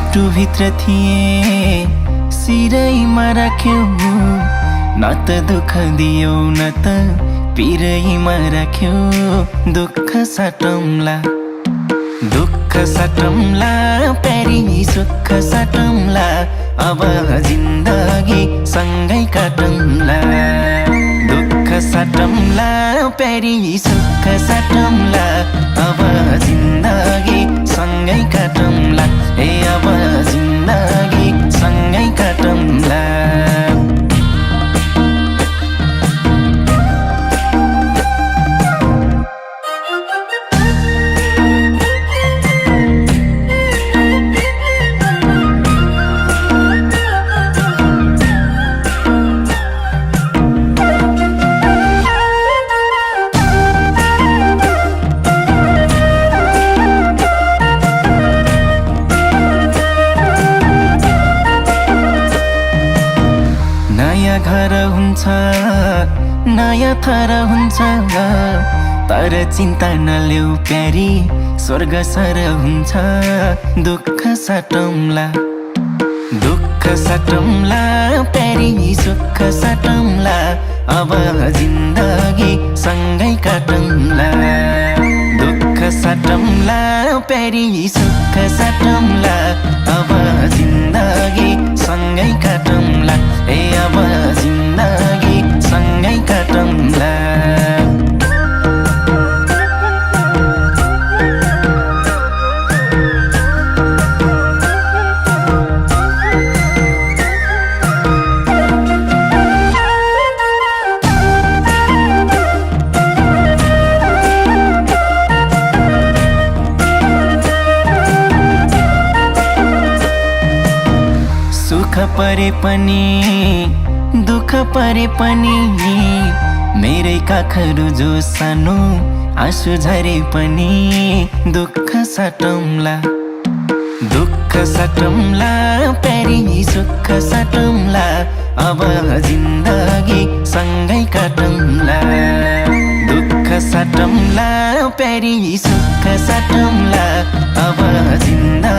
मुटुभित्र थिए सिरैमा राख्यौ, न त दुःख दियौ न त पिरैमा राख्यौ। दुःख साटौँला, दुःख साटौँला प्यारी सुख साटौँला, अब जिन्दगी सँगै काटौँला। दुःख साटौँला प्यारी सुख साटौँला, अब जिन्दगी सँगै काटौँला। ए अब जिन्दगी सँगै काटौँला। नयाँ घर हुन्छ, नयाँ थर हुन्छ, तर चिन्ता नलेऊ प्यारी स्वर्ग सर हुन्छ। दुःख साटौँला, दुःख साटौँला प्यारी सुख साटौँला, अब जिन्दगी सँगै काटौँला। दुःख साटौँला प्यारी सुख साटौँला, अब जिन्दगी सँगै काटौँला। ए अब जिन्दगी सँगै काटौँला। सुख परे पनि दुःख परे पनि, मेरै काखहरू जो सानो आँसु झरे पनि। दुःख साटौँला, दुःख साटौँला प्यारी सुख साटौँला, अब जिन्दगी सँगै काटौँला। दुःख साटौँला प्यारी सुख साटौँला, अब जिन्दगी